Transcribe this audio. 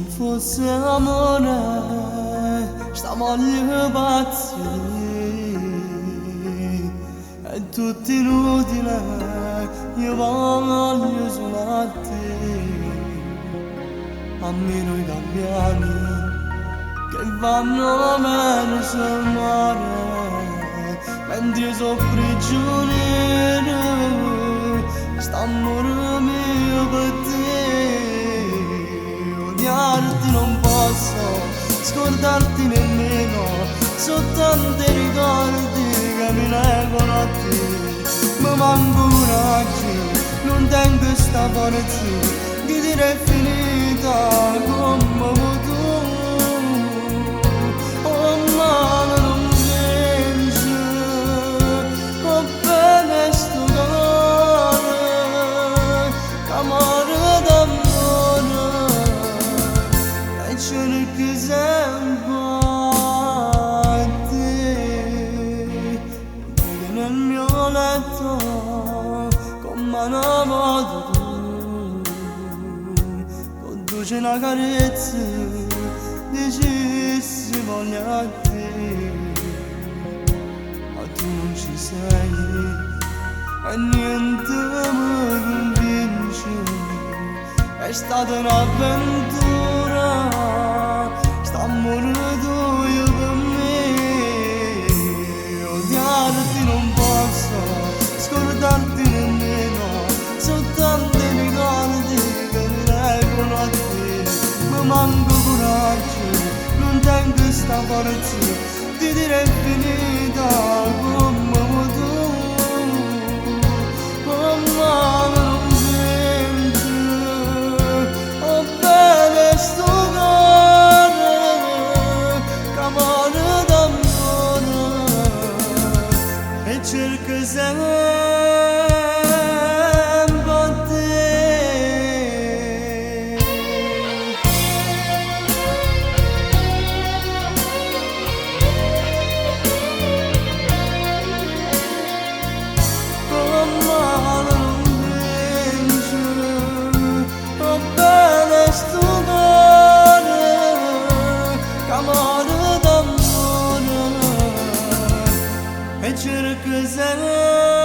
Nun fosse amore, sta voglio pazzia. È tutto inutile, io voglio solo a te. Almeno i gabbiani che vanno verso il mare, mentre io sono prigioniero, st'amore mio per te. Odiarti non posso, scordarti nemmeno, sono tanti ricordi che mi legano a te. Mi manca coraggio, non tengo sta forza di dire è finita come vuoi tu. Oh ma non vince, oh bene sto cuore, che amore d'amore, e cerco sempre a te. Che nel mio letto come una volta tu, con dolce una carezza, dicessi voglio a te, ma tu non ci sei e niente mi convince. È stata un'avventura, st'amore tuo per me. Odiarti non posso, scordarti nemmeno, sono tanti ricordi che mi legano a te. Mi manca coraggio, non tengo sta forza di dire è finita come vuoi tu. Oh ma non vince, oh bene sto cuore, che amore d'amore, e cerco sempre a te. Oh ma non vince, oh bene sto cuore, che amore d'amore, e cerco sempre.